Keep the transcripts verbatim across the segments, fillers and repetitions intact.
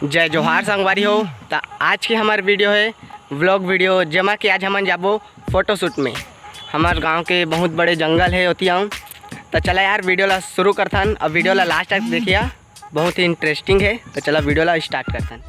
जय जोहार संगवारी हो। त आज के हमर वीडियो हे व्लॉग वीडियो, जेमा कि आज हमन जाबो फोटोशूट में। हमर गांव के बहुत बड़े जंगल हे, ओती आऊँ। त चला यार, वीडियो ला शुरू करथन, अब वीडियो ला लास्ट तक देखिया, बहुत ही इंटरेस्टिंग हे। त चला वीडियो ला स्टार्ट करथन।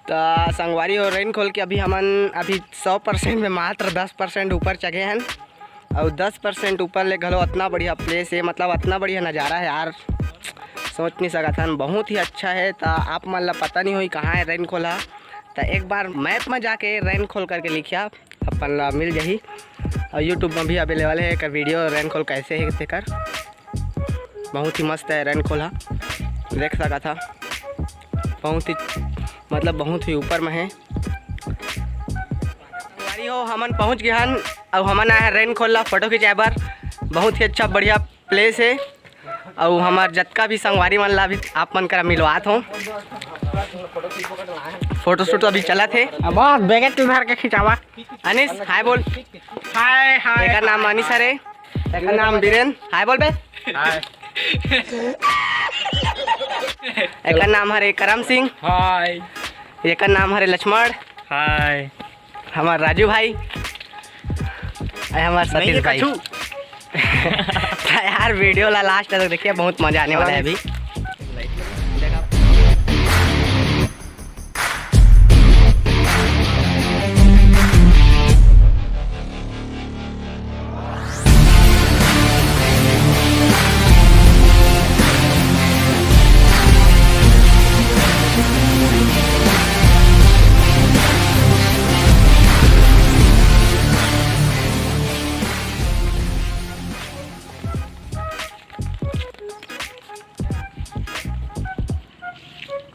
त संगवारी हो, रैनखोल के अभी हमन अभी सौ परसेंट में मात्र दस परसेंट ऊपर चघे हन, अउ दस परसेंट ऊपर ले घलो अतना बढ़िया प्लेस हे, मतलब अतना बढ़िया नज़ारा हे यार, सोच नहीं सकत हन, बहुत ही अच्छा हे। त आप मन ला पता नहीं होही कहाँ हे रैनखोल हा, त एक बार मैप में जाके रैनखोल करके लिखिया, अपन ला मिल जाही। अउ YouTube में भी अवेलेबल हे एकर वीडियो, रैनखोल कैसे हे तेकर। बहुत ही मस्त हे रैनखोल हा, देख सकत हा, बहुत ही, मतलब बहुत ही ऊपर में हे। संगवारी हो, हमन पहुँच गे हन, अउ हमन आए हन रैनखोल ला फोटो खिंचाए बर। बहुत ही अच्छा बढ़िया प्लेस हे, अउ हमर जतका भी संगवारी मन ला भी आप मन करा मिलवात हों। फोटोशूट अभी चलत हे। अब बस बैग तू धर के खिंचावा। अनिस, हाय बोल। हाय, हाय, एकर नाम हाय, अनिस हरे। एकर नाम बीरेन। हाय बोल बे। हाय। एकर नाम हरे करम सिंह। हाय। एकर नाम हरे लक्ष्मण। हाय। हमार राजू भाई। अरे हमार नहीं, सतीश ये भाई। कछु। त यार, वीडियो ला लास्ट तक देखिए, बहुत मजा आने वाला है अभी।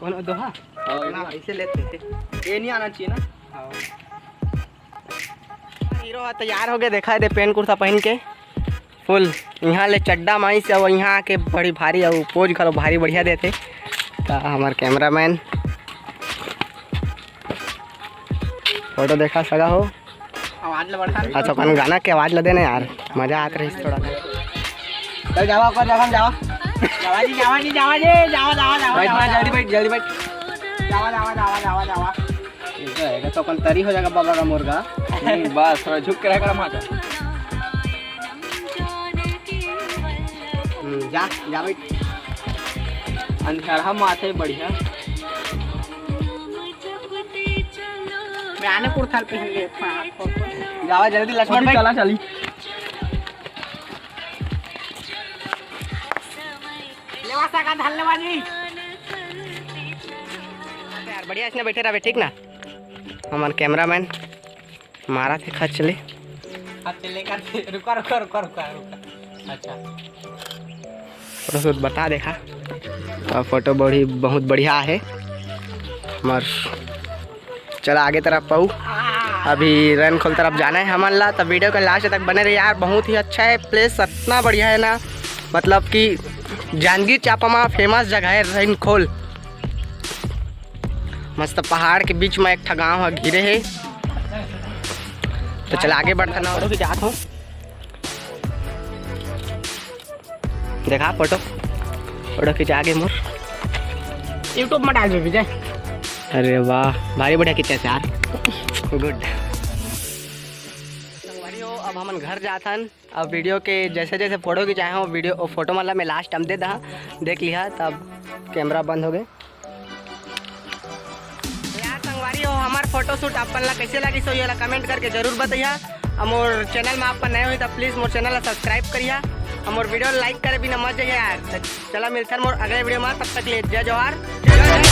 कौन दोहा? हाँ, ना, इसे लेते थे। ये नहीं आना चाहिए ना? हाँ। हीरो ह तैयार हो गए, देखा दे पेंट कुर्ता पहन के फुल। यहाँ ले चड्डा माइस अउ यहाँ आके बड़ी भारी अउ पोज घलो भारी बढ़िया देथे। त हमार कैमरामैन फोटो देखा सगा हो। आवाज ल बढ़ा। अच्छा, अपन गाना के आवाज ल देना यार, मजा आत रही थोड़ा। चल जावा, ओकर जगह में जावा। जावा जी, जावा जी, जावा जी, जावा, जावा, जावा, बैठ, जावा, बैठ, जावा। जल्दी बैठ, जल्दी बैठ। जावा, जावा, जावा, जावा, जावा। ये तो है, ये तो अपन तरी हो जाएगा बाबा का मुर्गा। हम्म, बस थोड़ा झुक के रह कर माता। हम्म, जा, जा बैठ। अंधेरा माते बढ़िया। मैं आने कुर्ता पहन ले। जावा जल्दी लक्ष्मण भाई। चला चली। लेवा सका धन्यवाद जी। यार बढ़िया इसने बैठे रहे, ठीक ना? हमार कैमरामैन मारा थे खच ले। खच ले, खच ले। रुका, रुका, रुका, रुका, रुका। अच्छा। फोटो शूट बता देखा। और फोटो बड़ी, बहुत बढ़िया है। हमार चला आगे तरफ पाऊ। अभी रैनखोल तरफ जाना है हमन ला, तो वीडियो के लास्ट तक बने रहिए यार। बहुत ही अच्छा है प्लेस, इतना बढ़िया है ना, मतलब कि जांजगीर चांपा मा फेमस जगह है रैनखोल। मस्त पहाड़ के बीच में एक ठा गांव है घिरे है। तो चला आगे बढ़थन और भी जात हूँ। देखा फोटो, फोटो खिंचा के मोर YouTube में डाल दे विजय। अरे वाह, भारी बढ़िया खींचा यार, गुड। संगवारी हो, अब हमन घर जाथन। अब वीडियो के जैसे जैसे फोटो खिंचाए हो, वीडियो, फोटो मतलब मैं लास्ट टाइम दे दहा, देख लिहा, तब कैमरा बंद हो गए। यार संगवारी हो, हमार फोटो शूट आप मन ला कैसे लगिस हो, ये ला कमेंट करके जरूर बताइया। और मोर चैनल में आप मन नए होही तो प्लीज मोर चैनल ला सब्सक्राइब करिया, और मोर वीडियो ला लाइक करे बिना मत जाइया यार। तो चला मिलथन मोर अगले वीडियो में, तब तक ले जय जोहार, जय जय।